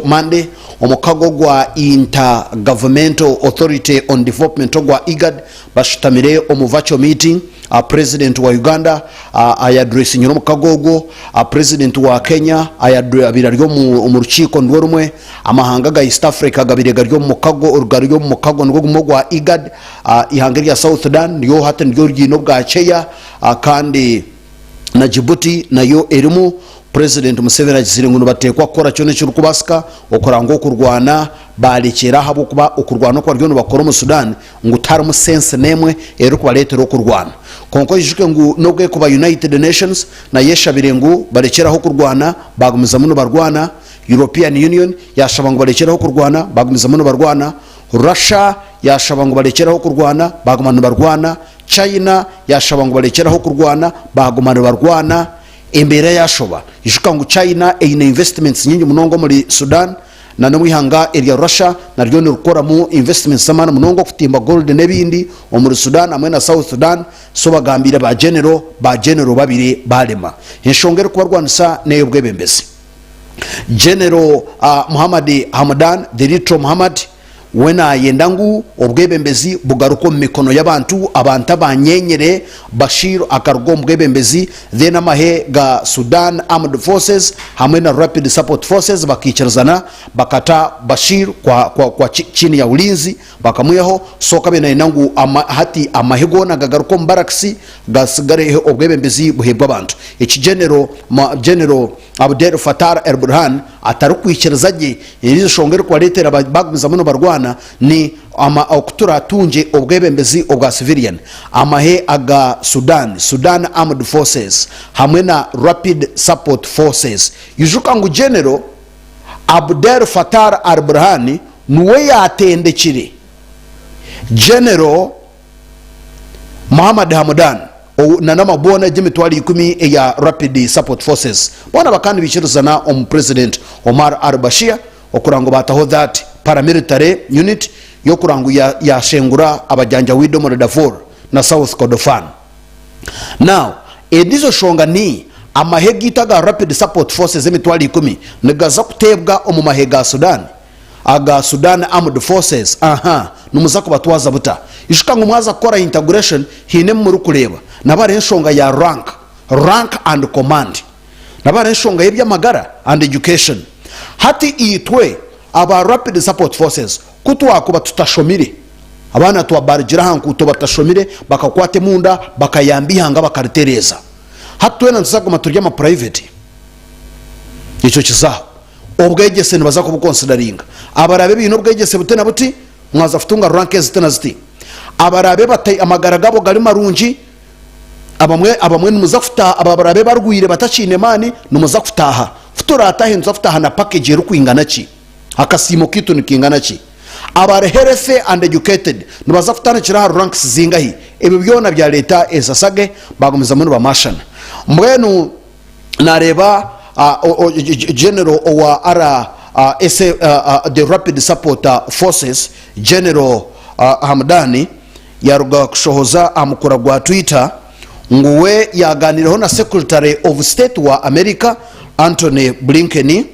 Monday, omukago gwa Inter-Governmental Authority on Development ogwa IGAD bashutamire omu virtual meeting. President wa Uganda ayadressingire omukago ogwo, President wa Kenya abaire ari omu rukiiko nirwo rumwe, amahanga ga East Africa gabaire gari omu mukago gari omu mukago nigwo gumwe ogwa IGAD, eihanga erya South Sudan ryo hati niryo riine obwa chair kandi na Djibouti nayo erimu. Purezidenti Museveni agizire ngu nibateekwa kukora kyona ekirikubaasika okuranga ngu okurwana baarekyera ahabw'okuba okurwana oku bariyo nibakora omu Sudan ngu tiharimu sense n'emwe erikubareetera okurwana. Kwonka oijuke ngu n'obu erikuba United Nations nayo eshabire ngu barekyere aho okurwana baagumizamu nibarwana, European Union yaashaba ngu barekyere aho okurwana baagumizamu nibarwana, Russia yaashaba ngu barekyere aho okurwana baaguma nibarwana, China yaashaba ngu barekyere aho okurwana baaguma nibarwana. Embeera yaashoba. Ijuka ngu China eine investments nyingi munonga omuri Sudan na n'omu ihanga erya Russia naryo nirikoramu investments z'amaani munonga okutimba gold n'ebindi omuri Sudan hamwe na South Sudan. So bagambiire ba General, ba General babire barema. Enshonga erikubarwanisa n'ey'obwebembezi. General Muhammad Hamdan the Little Muhammad We naayenda ngu obwebembezi bugaruke omu mikono y'abantu, abantu abanyenyire Bashir akaruga omu bwebembezi then amahe ga Sudan Armed Forces hamwe na Rapid Support Forces bakaikirizana bakata Bashir kwa kwa kwa chini ya ulinzi bakamwihaho so akabaire nayenda ngu ama hati amahe goona gagaruke omu barracks gasigare obwebembezi buheebwe abantu. Eki General General Abdel Fattah el-Burhan atarikwikiriza gye. Endiijo nshonga erikubareetera bagumizamu nibarwana ni oku turaatungye obwebembezi obwa civilian. Amahe aga Sudan, Sudan Armed Forces hamwe na Rapid Support Forces. Ijuka ngu General Abdel Fattah al-Burhan niwe yaatendekire General Mohammad Hamdan na n'amaboona g'emitwaro ikumi eya Rapid Support Forces boona bakaba nibaikirizana omu President Omar al-Bashir okurora ngu baataho that paramilitary unit y'okurora ngu yashengura abajanjaweed omuri Darfur na South Kordofan. Now endiijo nshonga ni amahe gaitu aga Rapid Support Forces emitwaro ikumi nigaza kuteebwa omu mahe ga Sudan aga Sudan Armed Forces aha nimuza kubatwaza buta? Ijuka ngu mwaza kukora integration haine ebi murikureeba. Nabo hariho enshonga ya rank, rank and command. Nabo hariho enshonga y'eby'amagara and education. Hati itwe aba Rapid Support Forces ku twakuba tutashomire, abaana twabarugire aha nkuuto batashomire bakakwata emunda bakayamba eihanga bakaritereeza. Hati twena nituza kuguma turi ama private? Ekyo kizaho. Obwegyese nibaza kubukonsidaringa. Abaraabe baine obwegyese buti na buti, mwaza kutunga rank ezi na ziti. Abaraabe bata amagara gaabo gari marungi, abamwe abamwe nimuza kutaaha, abaraabe barwaire batakiine maani, nimuza kutaaha. Ku turaataahe nituza kutaaha na package erikwingana ki? Akasiimo kaitu nikaingana ki? Abari healthy and educated nibaza kutandikira aha ranks zingahi? Ebyo byona byareeta ensasage, baagumizamu nibamaashana. Mbwenu. Nareeba General owa RSF, the Rapid Support Forces, General Hamdani yaruga kushohoza aha mukura gwa Twitter ngu we yaganiireho na Secretary of State wa America Antony Blinken.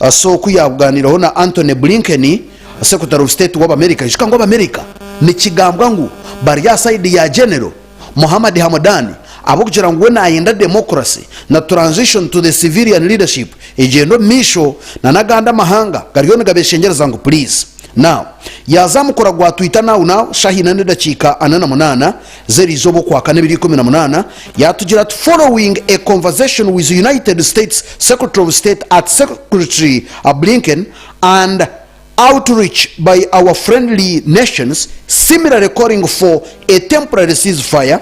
So ku yaganiireho na Antony Blinken, Secretary of State w'Abamerika, ijuka ngu Abamerika nikigambwa ngu bari aha side ya General Mohammad Hamdan ahabw'okugira ngu we nayenda democracy na transition to the civilian leadership egyende omu maisho na n'agandi amahanga gariyo nigabeshengyereza ngu please now yaaza aha mukura gwa Twitter now now shaaha ina n'edakiika ana na munaana z'eriizooba okwakana ebiri ikumi na munaana yaatugira ati following a conversation with United States Secretary of State at Secretary Blinken and Outreach by our friendly nations similarly calling for a temporary ceasefire,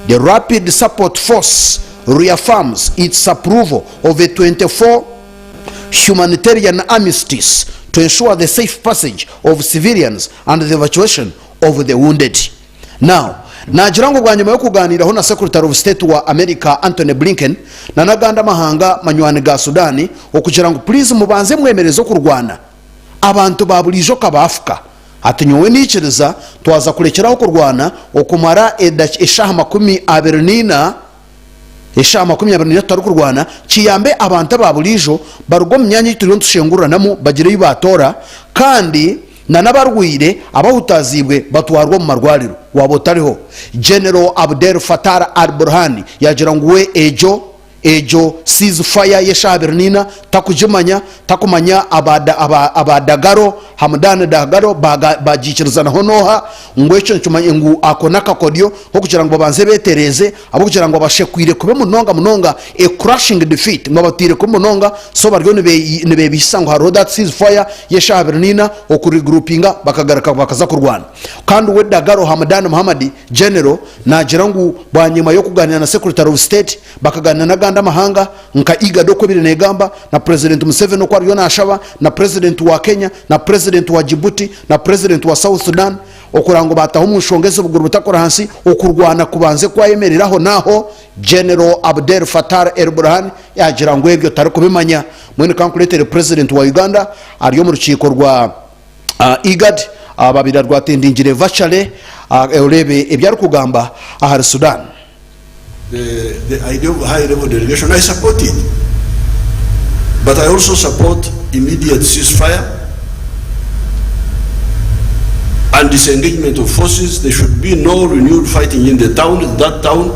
the Rapid Support Force reaffirms its approval of a 24 humanitarian armistice to ensure the safe passage of civilians and the evacuation of the wounded. Now, naagira ngu bwanyima y'okugaaniiraho na Secretary of State wa America Antony Blinken na n'agandi amahanga manywani ga Sudan okugira ngu puriizi mubanze mwemereze okurwana, abantu ba buriijo kabaafuka. Ati nyowe naikiriza twaza kurekyeraho okurwana okumara eshaaha 24. Eshaaha 24 tutarikurwana kiyambe abantu aba buriijo baruge omu myanya ei turiyo nitushengururanamu bagire ei baatoora kandi na n'abarwaire abahutaaziibwe batwarwe omu marwariro. Waaba otariho, Genero Abdel Fattah al-Burhan yaagira ngu we egyo egyo cease fire y'eshaaha abiri n'eina takugimanya, takumanya aba aba Dagalo, Hamdan Dagalo baagiikirizanaho n'oha, ngu ekyo nikimanyisa ngu ako n'akakoryo k'okugira ngu babanze beetereeze ahabw'okugira ngu abashekwire kubi munonga munonga, a crushing defeat, ngu abataire kubi munonga so bariyo nibeebihiisa ngu hariho that cease fire y'eshaaha abiri n'eina okuregroupinga bakagaruka bakaza kurwana. Kandi we Dagalo Hamdan Mohammed, General, naagira ngu bwanyima y'okugaaniira na Secretary of State, Bakaganira n'agandi amahanga nka IGAD oku ebaire negamba, na Purezidenti Museveni oku ariyo nashaba, na Purezidenti wa Kenya, na Purezidenti wa Djibouti, na Purezidenti wa South Sudan okureba ngu bataho omu nshonga ezi buguru butakora ahansi okurwana kubanze kwayemerera aho n'aho. General Abdel Fattah el-Burhan yagira ngu ebyo tarikubimanya. Mbwenu kankuretere Purezidenti wa Uganda ari omu rukiiko rwa IGAD babaire arwatendingire virtually oreebe ebi arikugamba ahari Sudan. The, the idea of high level delegation, I support it. But I also support immediate ceasefire and disengagement of forces. There should be no renewed fighting in the town, that town.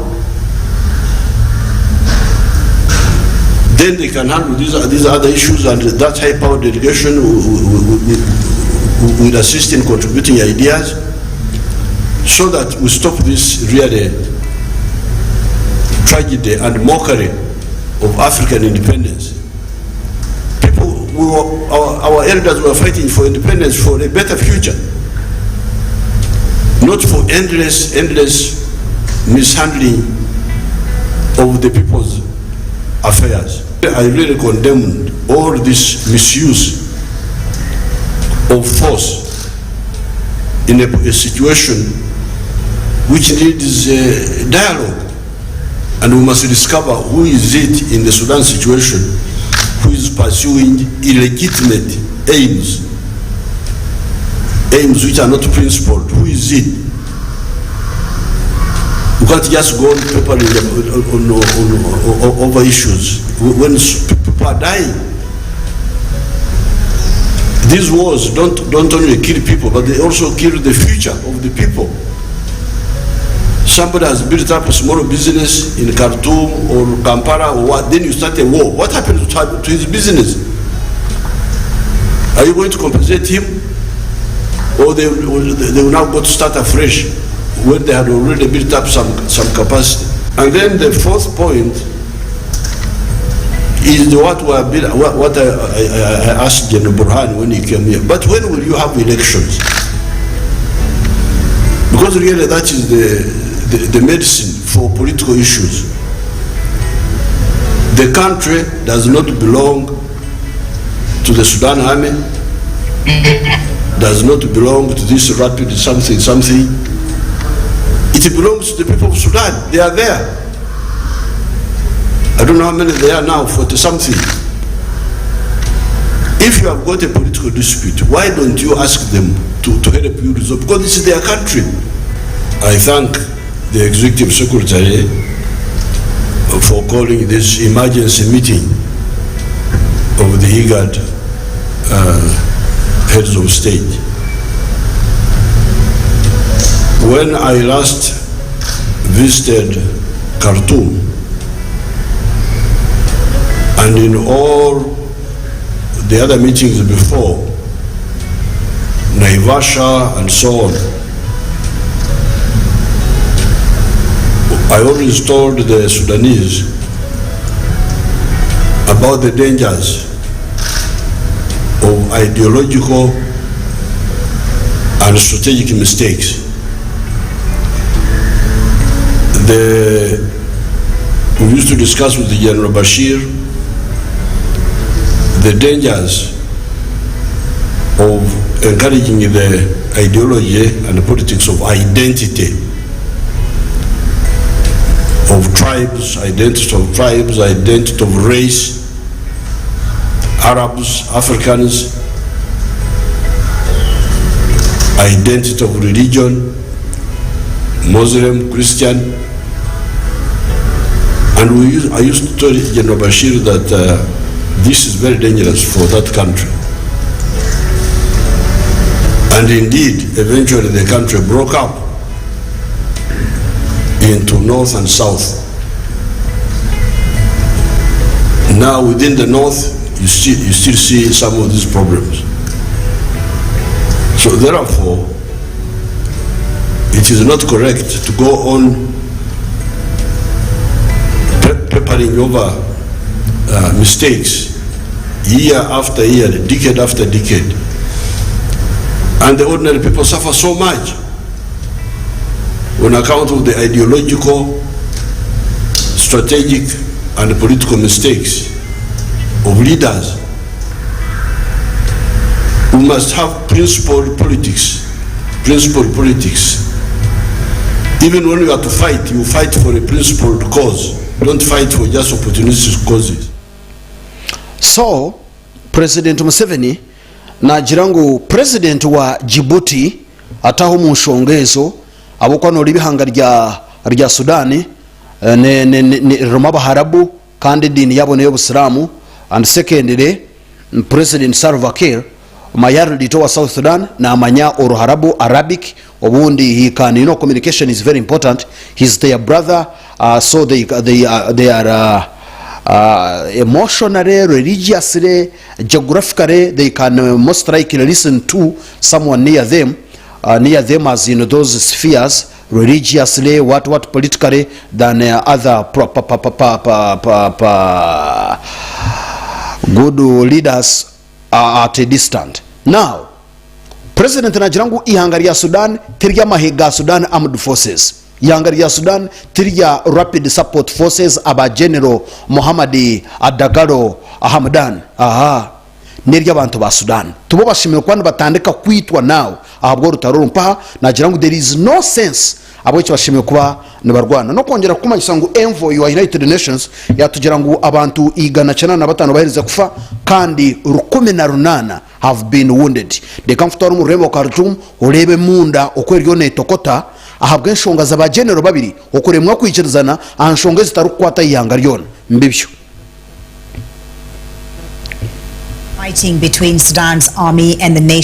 Then they can handle these, these other issues and that high power delegation will, will, will, will assist in contributing ideas so that we stop this really tragedy and mockery of African independence. People, we were, our, our elders were fighting for independence for a better future, not for endless, endless mishandling of the people's affairs. I really condemned all this misuse of force in a, a situation which needs a dialogue. And we must discover who is it in the Sudan situation who is pursuing illegitimate aims, aims which are not principled. Who is it? You can't just go on papering on, on, on, over issues when people are dying. These wars don't, don't only kill people, but they also kill the future of the people. Somebody has built up a small business in Khartoum or Kampala or what, then you start a war. What happens to, to his business? Are you going to compensate him? Or they, they will now go to start afresh when they had already built up some, some capacity. And then the fourth point is what, we what, what I, I, I asked General Burhan when he came here. But when will you have elections? Because really that is the, the, the medicine for political issues. The country does not belong to the Sudan army, does not belong to this rapid something something. It belongs to the people of Sudan. They are there. I don't know how many they are now, 40 something. If you have got a political dispute, why don't you ask them to, to help you resolve? Because this is their country. I thank the executive secretary for calling this emergency meeting of the IGAD uh, heads of state. When I last visited Khartoum, and in all the other meetings before, Naivasha and so on, I always told the Sudanese about the dangers of ideological and strategic mistakes. The, we used to discuss with General Bashir the dangers of encouraging the ideology and the politics of identity of tribes, identity of tribes, identity of race, Arabs, Africans, identity of religion, Muslim, Christian, And we used, I used to tell General Bashir that uh, this is very dangerous for that country. And indeed, eventually the country broke up into north and south. Now within the north, you, see, you still see some of these problems. So therefore, it is not correct to go on peppering over uh, mistakes year after year, decade after decade. And the ordinary people suffer so much on account of the ideological, strategic, and political mistakes of leaders. We must have principled politics. Principled politics. Even when you are to fight, you fight for a principled cause. Don't fight for just opportunistic causes. So, President Museveni naagira ngu President wa Djibouti ataaha omu nshonga ezo ahabw'okuba nooreeba eihanga rya rya Sudan ririmu Abaharabu kandi ediini yaabo n'ey'Obusiraamu and secondly President Salva Kiir Mayardit owa South Sudan naamanya Oruharabu, Arabic, obundi he can, you know communication is very important, he's their brother so they, they, they are emotionally, religiously, geographically they can most likely listen to someone near them, near them as in those spheres, religiously, what what politically than other pro, pa, pa, pa, pa, pa, pa, pa, good leaders are at a distant. Now, President nagira ngu eihanga rya Sudan tiry'amahe ga Sudan Armed Forces. Eihanga rya Sudan tirya Rapid Support Forces aba General Mohammed Dagalo Hamdan. Aha n'ery'abantu ba Sudan. Tibo bashemereire kuba nibatandika kwitwa now ahabw'orutaro oru. Mpaha nagira ngu there is no sense ahabw'eki bashemereire kuba nibarwana. N'okwongyera kukumanyisa ngu Envoy wa United Nations yatugira ngu abantu 195 baherize kufa kandi 18 have been wounded. Reka nkutware omu rurembo Khartoum oreebe munda oku eriyo netokota ahabw'enshonga za ba General babiri okuremwa kwikirizana aha nshonga ezitarikukwata eihanga ryona. Mbibyo. Fighting between Sudan's army and the nation.